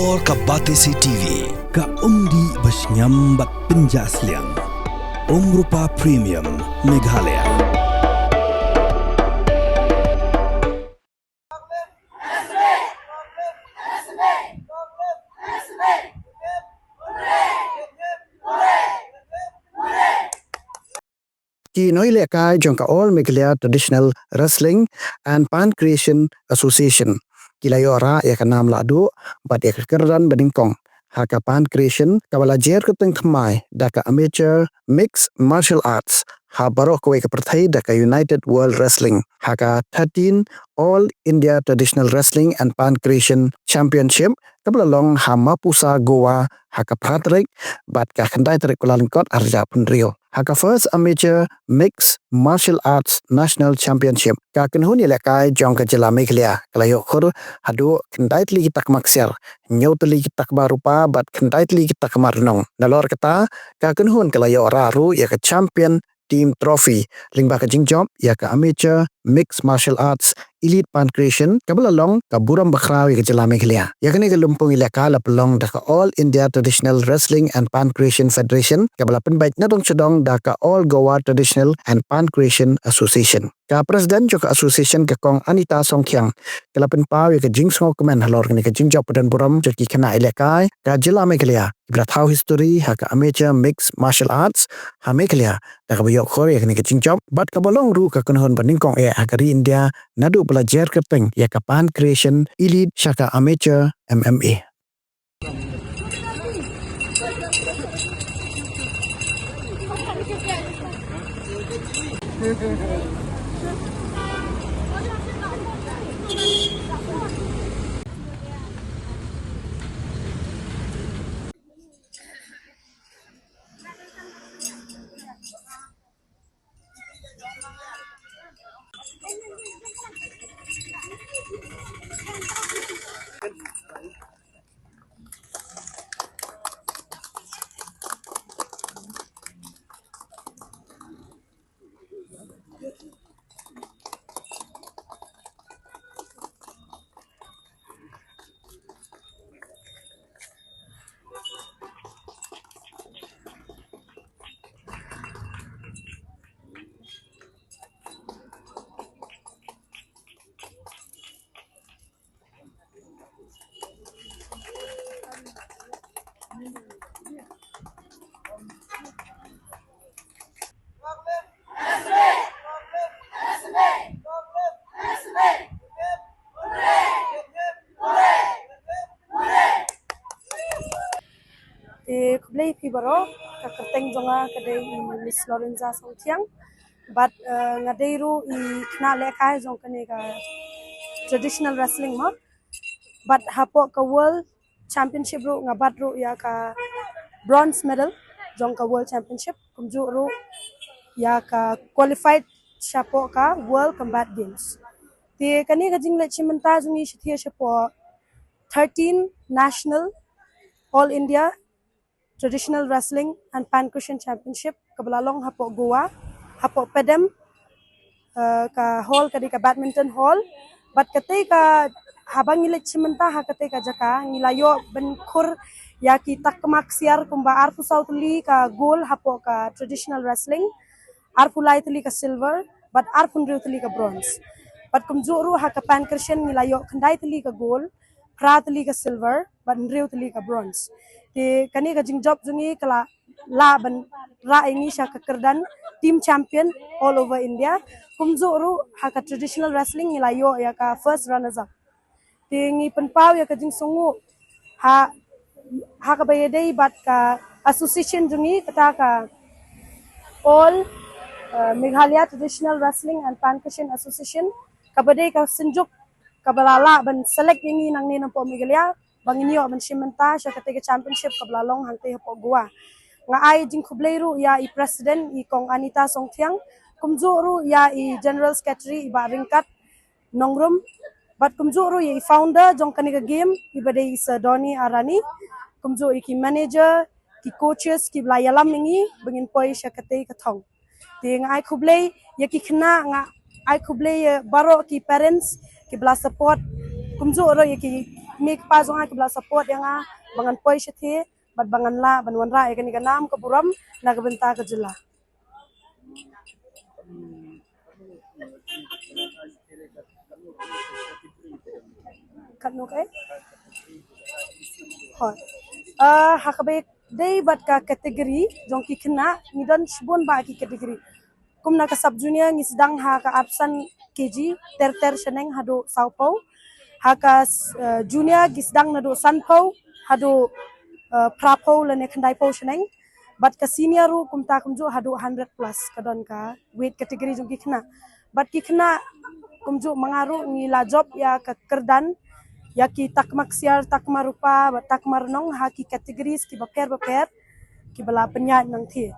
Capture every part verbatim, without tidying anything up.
Or ka Batesi T V, ka umdih ba shngiam bad pynjah sliang. Umrupa Premium, Meghalaya. Ki nongïalehkai jong ka All Meghalaya Traditional Wrestling and Pancreation Association ki la ïoh rah ïa ka nam lahduh bad ïa ka kyrdan banyngkong ha ka Pancreation, kaba la jer kyrteng thymmai da ka Amateur Mixed Martial Arts ha baroh kawei ka pyrthei da ka United World Wrestling, ha ka thirteen All India Traditional Wrestling and Pancreation Championship, kaba la long ha Mapusa, Goa, ha ka phra tarik bad ka khyndai tarik Kyllalyngkot, ar hajar arphew hynriew. Ha ka First Amateur Mixed Martial Arts National Championship, ka kynhun ïalehkai jong ka jylla Meghalaya ka la ïoh khur haduh khyndai tylli ki takma ksiar, hynñiew tylli ki takma rupa bad khyndai tylli ki takma rnong. Nalor kata, ka kynhun ka la ïoh rah ruh ïa ka Champion Team Trophy lyngba ka jingjop ïa ka Amateur Mixed Martial Arts Elite Pancreation, kaba la long ka burom bakhraw ïa ka jylla Meghalaya. Ïa kane ka lympung ïalehkai la pynlong da ka All India Traditional Wrestling and Pancreation Federation, kaba la pynbeit na dong sha dong da ka All Goa Traditional and Pancreation Association. Ka President jong ka Association, ka Kong Anita Songthiang, ka la pynpaw ïa ka jingsngewkmen halor kane ka jingjop ba don burom jong ki khynnah ïalehkai ka jylla Meghalaya, kiba la thaw history ha ka Amateur Mixed Martial Arts ha Meghalaya da kaba ïoh khur ïa kane ka jingjop, bad kaba long ruh ka kynhun banyngkong eh ha ka ri India naduh ba la jer kyrteng ïa ka Pancreation Elite sha ka Amateur M M A. Te khublei phi baroh, ka kyrteng jong nga ka dei i Miss Lorenza Songthiang. Bad, eh, nga dei ruh i khynnah lehkai jong kane ka traditional wrestling mo. Bad hapoh ka World Championship ruh nga bat ruh ïa ka bronze medal jong ka World Championship, kumjuh ruh ïa ka qualified shapoh ka World Combat Games. Te kane ka jingleit shim bynta jong ngi shathie shapoh thirteen National All India Traditional Wrestling and Pancreation Championship kaba la long hapoh Goa, hapoh Pedem, eh, ka hall ka dei ka badminton hall. Bad katei ka, haba ngi leit shim bynta ha katei ka jaka, ngi la ïoh ban khur ïa ki takma ksiar kumba arphew saw tylli ka gold hapoh ka traditional wrestling, arphew lai tylli ka silver, bad arphew hynriew tylli ka bronze. Bad kumjuh ruh ha ka Pancreation ngi la ïoh khyndai tylli ka gold, phra tylli ka silver, bad hynriew tylli ka bronze. Te kane ka jingjop jong ngi ka la lah ban rah ïa ngi sha ka kyrdan team champion all over India. Kumjuh ruh ha ka traditional wrestling ngi la ïoh ïa ka first runners up. Te ngi pynpaw ïa ka jingsngewnguh ha, ha kaba ïadei bad ka association jong ngi, kata ka All, uh, Meghalaya Traditional Wrestling and Pancreation Association, kaba dei ka synjuk kaba la lah ban select ïa ngi nangne napoh Meghalaya ba ngin ïoh ban shim bynta sha katei ka championship kaba la long hangtei hapoh Goa. Nga ai jingkhublei ruh ïa i president, i Kong Anita Songthiang, kumjuh ruh ïa i general secretary, i Bah Ryngkat Nongrum, bad kumjuh ruh ïa i founder jong kane ka game, iba dei i Sir Donny Arani, kumjuh ïa ki manager, ki coaches kiba la ïalam ïa ngi ba ngin poi sha katei ka thong. Te nga ai khublei ïa ki khynnah, nga ai khublei ïa baroh ki parents kiba la support, kumjuh ruh ïa ki Mei kpa jong nga kiba la support ïa nga ba ngan poi shathie bad ba ngan lah ban wanrah ïa kane ka nam ka burom na ka bynta ka jylla. Katno ka, eh? Hooid. Ah, ha kaba ïadei bad ka category jong ki khynnah, ngi don shibun bah ki category. Kum na ka sub junior ngi sdang ha ka arphew san kg, ter ter shaneng haduh sawphew. Ha ka, eh, junior ngi sdang naduh sanphew haduh, eh, phraphew lane khyndaiphew shaneng. Bad ka senior ruh kumta kumjuh haduh hundred plus ka don ka weight category jong ki khynnah. Bad ki khynnah kumjuh ma nga ruh ngi la jop ïa ka kyrdan ïa ki takma ksiar, takma rupa bad takma rnong ha ki categories kiba pher bapher kiba la pynïaid nangthie.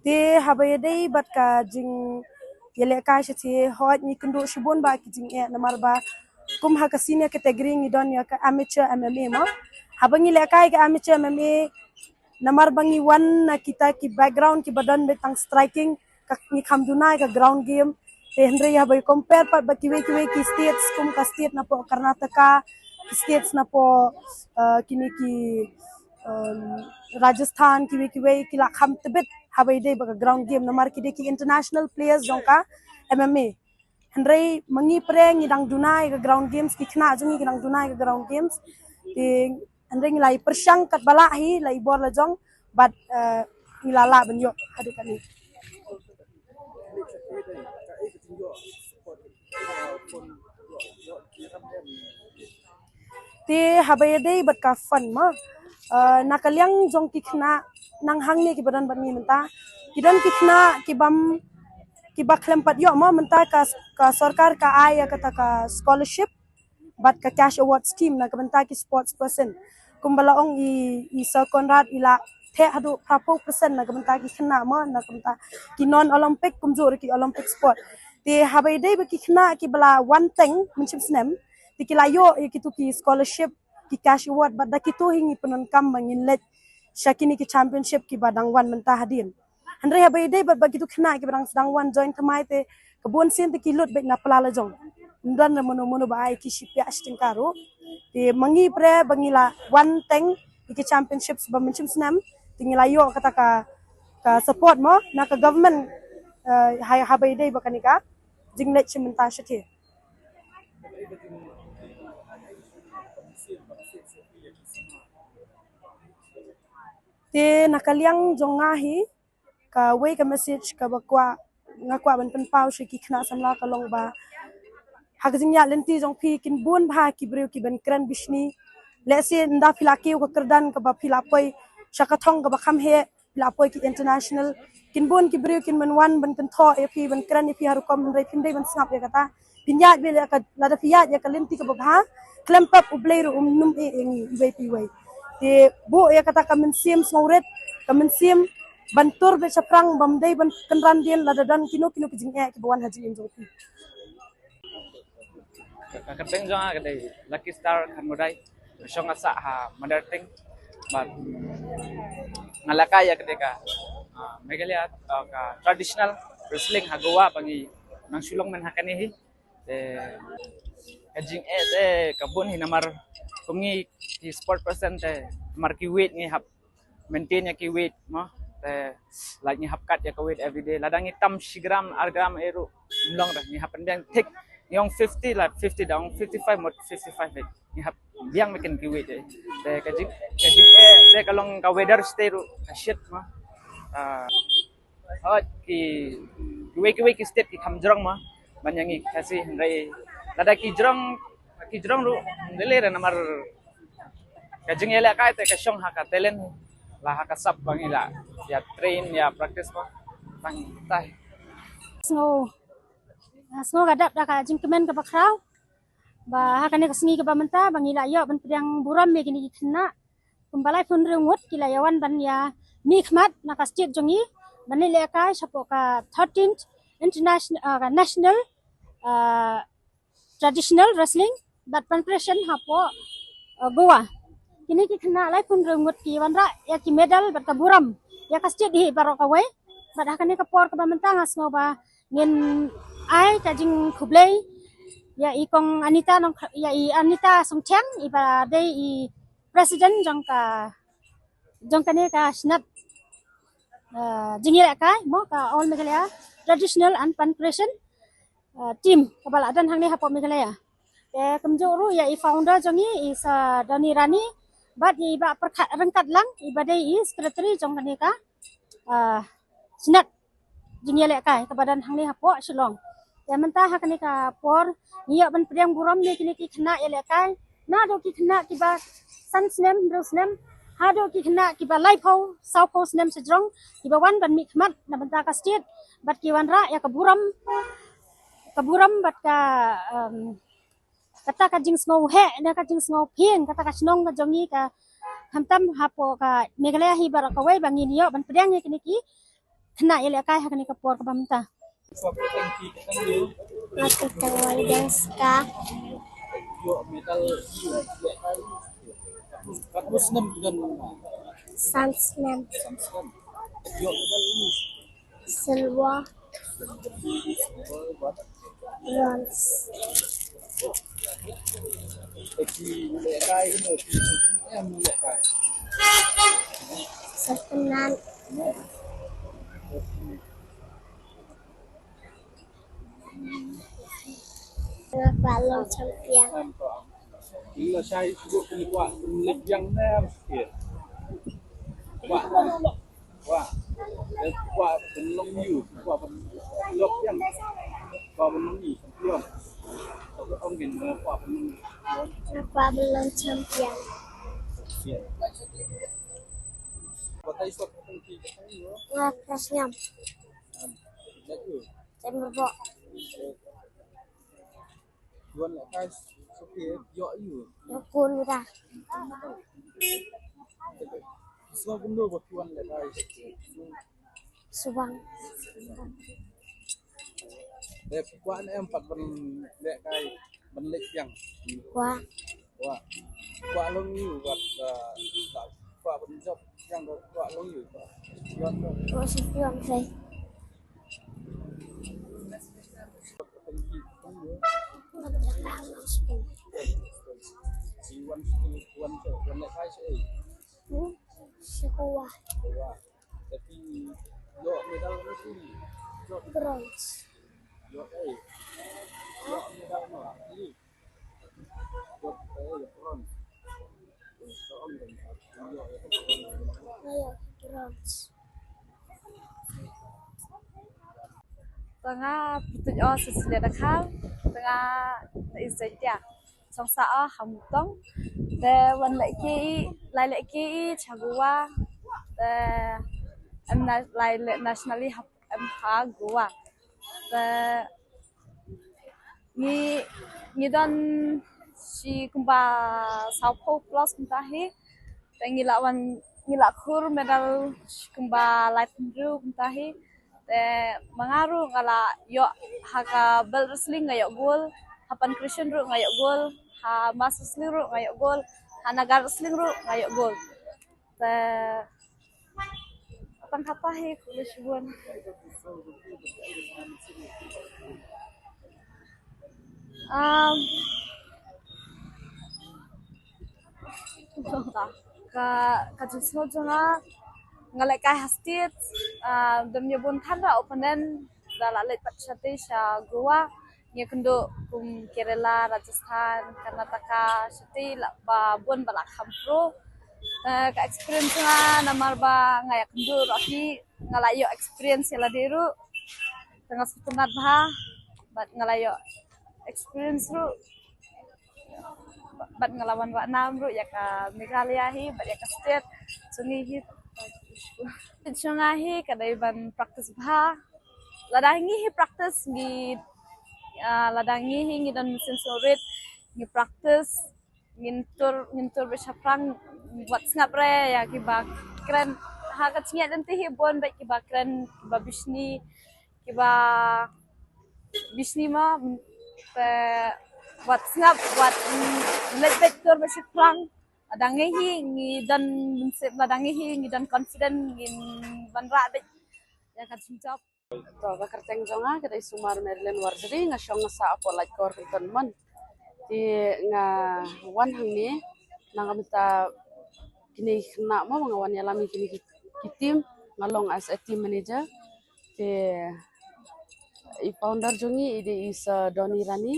Te haba ïadei bad ka jingïalehkai shathie, hooid ngi kynduh shibun bah ki jingeh namar ba kum ha ka senior category ngi don ïa ka amateur M M A mo. Haba ngi lehkai ka amateur M M A, namar ba ngi wan na kita ki background kiba don beit tang striking, ka ngi kham duna ïa ka ground game. Te hynrei haba i compare pat bad kiwei kiwei ki states kum ka state napoh Karnataka, ki states napoh, eh, kine ki, em, Rajasthan, kiwei kiwei ki la kham tbit haba ïadei bad ka ground game namar ki dei ki international players jong ka M M A. Hynrei ma ngi pre ngi dang duna ïa ka ground games, ki khynnah jong ngi ki dang duna ïa ka ground games. Te hynrei ngi la ïa pyrshang katba lah hi, la ïa bor la jong bad, eh, ngi la lah ban ïoh haduh kane. Te haba ïadei bad ka fund mo, eh, na ka liang jong ki khynnah nang hangne kiba don bad ngi mynta, ki don ki khynnah kibam, kiba khlem pat ïoh mo mynta ka, ka sorkar ka ai ïa kata ka scholarship bad ka cash award scheme na ka bynta ki sports person. Kumba la ong i, i Sir Conrad i la theh haduh phraphew percent na ka bynta ki khynnah mo, na ka bynta ki non Olympic kumjuh ruh ki Olympic sport. Te haba ïadei bad ki khynnah kiba la wan teng mynshem snem, te ki la ïoh ïa kitu ki scholarship, ki cash award bad da kitu hi ngi pyndonkam ba ngin leit sha kine ki championship kiba dang wan mynta hadien. Hynrei haba ïadei bad, bad kitu khynnah kiba dang sdang wan join thymmai te ka bun sien te ki lut beit na pla la jong. Ym don re mano mano ba ai ki shiphew shi tyngka ruh. Te ma ngi pre ba ngi la wan teng ïa ki championships ba mynshem snem te ngi la ïoh kata ka, ka support mo na ka government, eh, ha, haba ïadei bad kane ka jingleit shi mynta shathie. Te na ka liang jong nga hi, kawei ka message kaba kwah, nga kwah ban pynpaw sha ki khynnah samla ka long ba ha ka jingïaid lynti jong phi kin bun bha ki briew kiban kren bishni. Lehse ynda phi la kiew ka kyrdan kaba phi la poi sha ka thong kaba kham heh, phi la poi ki international, kin bun ki briew kin ban wan ban kynthoh ïa phi, ban kren ïa phi ha rukom, hynrei phim dei ban sngap ïa kata. Phin ïaid beit ïa ka, lada phi ïaid ïa ka lynti kaba bha, khlem pep U Blei ruh um nym ïeh ïa ngi iwei pa iwei. Te buh ïa kata ka mynsiem sngewrit, ka mynsiem ban tur beit shaphrang, bym dei ban kynran dien lada don kino kino ki jingeh kiba wan ha jingim jong phi. Ka, ka kyrteng jong nga ka dei Lucky Star Kharmudai. Nga shong nga sah ha Madarting. Bad nga lehkai ïa kata ka, ah, Meghalaya, ah, ka traditional wrestling ha Goa ba ngi nang shu long mynta ha kane hi. Te ka jingeh te ka bun hi namar kum ngi ki sport person te namar ki weight ngi hap maintain ïa ki weight mo. Te like ngi hap kat ïa ka weight everyday. Lada ngi tam shi gram, ar gram ei ruh ym long re, ngi hap pynbiang thik. Ngi ong fifty la fifty, da ong fifty-five mut fifty-five, like ngi hap biang beit ki weight ei. Te ka jing, ka jingeh te ka long ka weather state ruh ka shit mo. Ah, hooid ki, kiwei kiwei ki state ki kham jrong mo ban ïa ngi Khasi, hynrei lada ki jrong, ki jrong ruh ym lei lei re namar ka jingïalehkai te ka shong ha ka talent, la ha ka sap ba ngi la ïa train, ïa practice mo. Tang tai. Sngew, sngew ka dap da ka jingkmen kaba khraw ba ha kane ka sngi kaba mynta ba ngi la ïoh ban pdiang burom ïa kine ki khynnah. Kumba laiphew hynriew ngut ki la ïa wan ban ïa mihkhmat na ka state jong ngi ban leit lehkai shapoh ka thirteenth international, ah, ka national, ah, traditional wrestling bad pan presentation hapoh, ah, Goa. Kine ki khynnah laiphew hynriew ngut ki wanrah ïa ki medal bad ka burom. ïa ka state hi baroh kawei. Bad ha kane ka por kaba mynta nga sngew ba ngin ai ka jingkhublei ïa i kong Anita Nong, ïa i Anita Songthiang, iba dei i president jong ka, jong kane ka shnat, uh, jingïalehkai mo, ka All Meghalaya Traditional and Pancreation, uh, team kaba la don hangne hapoh Meghalaya. Te kumjuh ruh ïa i founder jong ngi, i Sir Donny Rani, bad ïa i Bah Pyrkhat Ryngkat Lang, iba dei i secretary jong kane ka, uh, shnat jingïalehkai kaba don hangne hapoh Shillong. Te mynta ha kane ka por ngi ïoh ban pdiang burom ïa kine ki khynnah ïalehkai, naduh ki khynnah kiba san snem, hynriew snem, haduh ki khynnah kiba laiphew, sawphew snem shajrong, kiba wan ban mihkhmat na bynta ka state, bad ki wanrah ïa ka burom, ka burom bad ka, um, kata ka jingsngewheh ne ka jingsngewphieng, kata ka shnong ka jong ngi, ka khamtam hapoh ka Meghalaya hi baroh kawei, ba ngin ïoh ban pdiang ïa kine ki khynnah ïalehkai ha kane ka por kaba mynta. Nga kyrteng Wai Deng Ska. San snem. Silver. Bronze. Sa kynnan. Nga kwah long champion. Kwah, kwah ban long ïa u, kwah ban jop biang, kwah ban long ïa u champion. Ong ngi, kwah ban long champion. Nga kwah ban long champion. Nga klas enam. Tem berbo. Wan lehkai, soh ïoh ïa u. Ïoh kun dah. Soh kumno ba phi wan lehkai? Subang. Te phi kwah ne em pat ban lehkai, ban leit biang? Kwah. Kwah. Kwah long ïa u, kwah, uh, kwah ban jop biang, kwah long ïa u, kwah. Kwah champion, kwah. Bronze. Bronze. Te nga Pyrtuh Ïa Cecilia Dkhar, te nga na East Jaiñtia, chong sah ha Mutong, te wan lehkai, lai lehkai cha Goa, te em na lai leh nationally ha, em ha Goa. Te ngi, ngi don shi kumba sawphew plus mynta hi. Te ngi la wan, ngi la khur medal shi kumba laiphew hynriew mynta hi. Te ma nga ruh nga la ïoh ha ka belt wrestling nga ïoh gold, ha pancreation ruh nga ïoh gold, ha mass wrestling ruh nga ïoh gold, ha naga wrestling ruh nga ïoh gold. Te tang kata hi khublei shibun. Um, ka, ka jingsngew jong nga, nga lehkai ha state, um, dang ïa bun than ra opponent, da la leit pat shatei sha Goa. Ngi kynduh kum Kerala, Rajasthan, Karnataka, shatei la ba bun ba la kham pro. Eh, ka experience nga namar ba nga ïa kynduh ruh hi, nga la ïoh experience ïa lade ruh. Te nga sngewtynnat bha bad nga la ïoh experience ruh. Bad nga la wan wad nam ruh ïa ka Meghalaya hi bad ïa ka state jong ngi hi. Jong nga hi ka dei ban practice bha. Lada ngi hi practice ngi, ah, lada ngi hi ngi don mynsiem sngewrit, ngi practice, ngin tur, ngin tur beit shaphrang, wat sngap re ïa kiba kren. Ha ka jingïaid lynti hi bun beit kiba kren, kiba bishni, kiba bishni ma, te wat sngap, wat, mm, leit beit tur beit shaphrang. Dang ngi hi ngi don mynsiem, ba dang ngi hi ngi don confident ngin ban rah beit ïa ka jingjob. To, ka kyrteng jong nga ka dei Sumar Marilyn Warjri, nga shong nga sah hapoh Laitkor Cantonment. Te nga wan hangne na ka bynta kine ki khynnah mo, nga wan ïalam ïa kine ki, ki team, nga long as a team manager. Te i founder jong ngi i dei i Sir Donny Rani,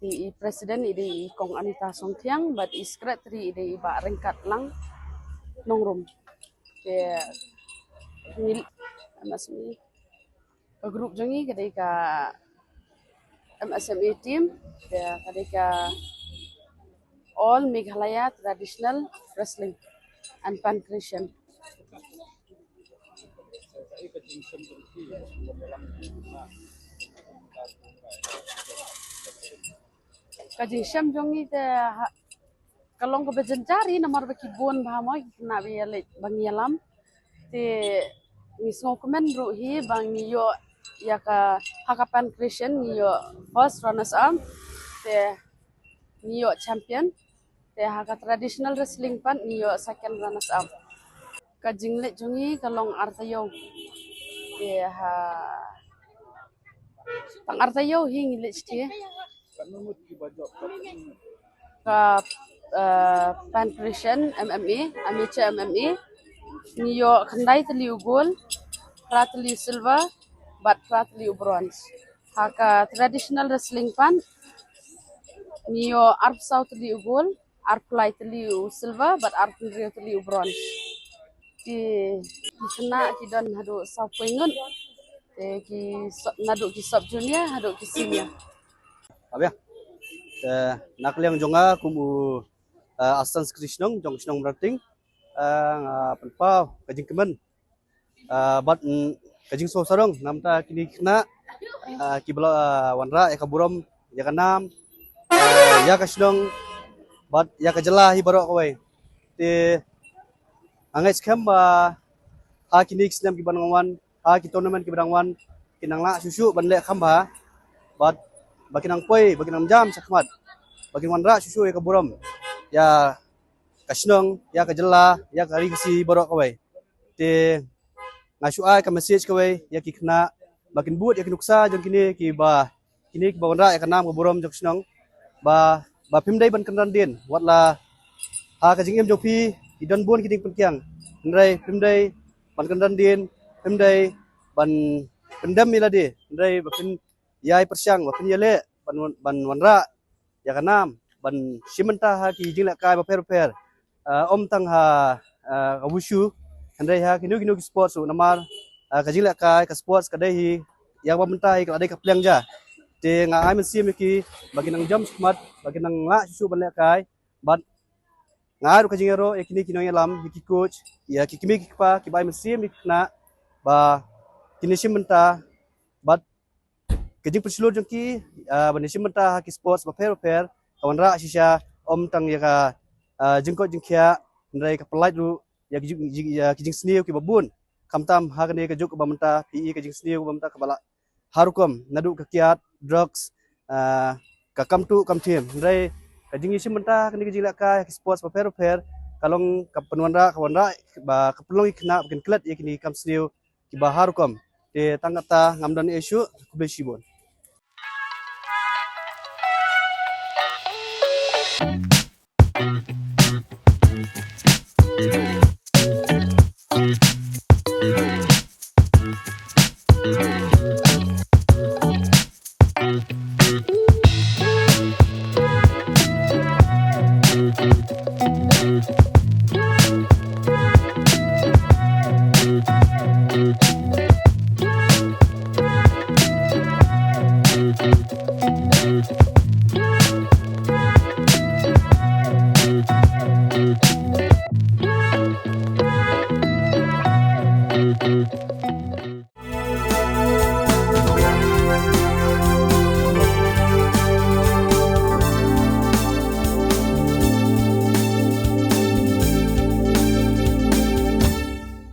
te i president i dei i Kong Anita Songthiang, bad i secretary i dei i Bah Ryngkat Lang Nongrum. Te ngi, ka group jong ngi ka dei ka M S M A team, te ka dei ka All Meghalaya Traditional Wrestling and Pancration. Ka jingshem jong ngi te ha, ka long kaba jynjar hi namar ba ki bun bha mo ki khynnah ba ïaleit ba ngi ïalam. Te ngi sngewkmen ruh hi ba ngi ïoh ïa ka, ha ka Pancration ngi ïoh first runners up. Te ngi ïoh champion. Te ha ka traditional wrestling pat ngi ïoh second runners up. Ka jingleit jong ngi ka long ar taïew. Te ha tang ar taïew hi ngi leit sha. Ka, eh, Pancration M M A, amateur M M A. Ngi ïoh khyndai tylli u gold, phra tylli u silver, bad phra tylli u bronze. Ha ka traditional wrestling pat ngi ïoh arphew saw tylli u gold, arphew lai tylli u silver, bad arphew hynriew tylli u bronze. Ki, ki khynnah ki don haduh sawphew ngut. Te ki sub, naduh ki sub junior haduh ki senior. Abia. Te na ka liang jong nga kum u, eh, Assistant Secretary Shnong jong ka shnong Mawryngkneng, eh, nga pynpaw ka jingkmen, eh, bad, mm, ka jingsngew sarong namar kine ki khynnah, eh, kiba la, eh, wanrah ïa ka burom, ïa ka nam, eh, ïa ka shnong bad ïa ka jylla hi baroh kawei. Te nga ngeit skhem ba ha kine ki snem kiban wan, ha ki tournament kiba dang wan, kin nang lah shuh shuh ban leh kham bha, bad ba kin nang poi, ba kin nang jam shakhmat, ba kin wanrah shuh shuh ïa ka burom ïa ka shnong, ïa ka jylla, ïa ka ri Khasi baroh kawei. Te nga shu ai ka message kawei ïa ki khynnah ba kin bud ïa ki nuksa jong kine kiba, kine kiba wanrah ïa ka nam ka burom jong ka shnong, ba, ba phim dei ban kynran dien, wat la ha ka jingim jong phi ki don bun ki jingpynkiang, hynrei phim dei ban kynran dien, phim dei ban pyndem ïa lade, hynrei ba phin ïai pyrshang, ba phin ïaleh ban, ban wanrah ïa ka nam, ban shim bynta ha ki jinglehkai bapher bapher, eh, ym tang ha, eh, ka wushu, hynrei ha kino kino ki sports ruh namar, eh, ka jinglehkai ka sports ka dei hi ïa kaba mynta hi ka la dei ka pliang ja. Te nga ai mynsiem ïa ki ba kin nang jam shakhmat, ba kin nang lah shuh shuh ban lehkai, bad nga ai ruh ka jingïaroh ïa kine ki nongïalam, ïa ki coach, ïa ki kmie ki kpa kiba ai mynsiem ïa ki khynnah ba kin ïashim bynta, bad ka jingpynshlur jong ki, ah, ban ïashim bynta ha ki sports bapher bapher ka wanrah shisha, ym tang ïa ka, ah, jingkoit jingkhiah, hynrei ka pynlait ruh ïa ki jing, jing, ïa ki jingsniew kiba bun. Khamtam ha kane ka juk ba mynta, phi i ka jingsniew ba mynta kaba la ha rukom, naduh ka kiad, drugs, ah, ka kam tuh kam thiem. Hynrei ka jingïashim bynta ha kane ka jinglehkai ha ki sports bapher bapher ka long ka pynwanrah, ka wanrah ba ka pynlong ïa ki khynnah ba kin klet ïa kine ki kam sniew kiba ha rukom. Te tang katta, ngam don ei shuh, khublei shibun.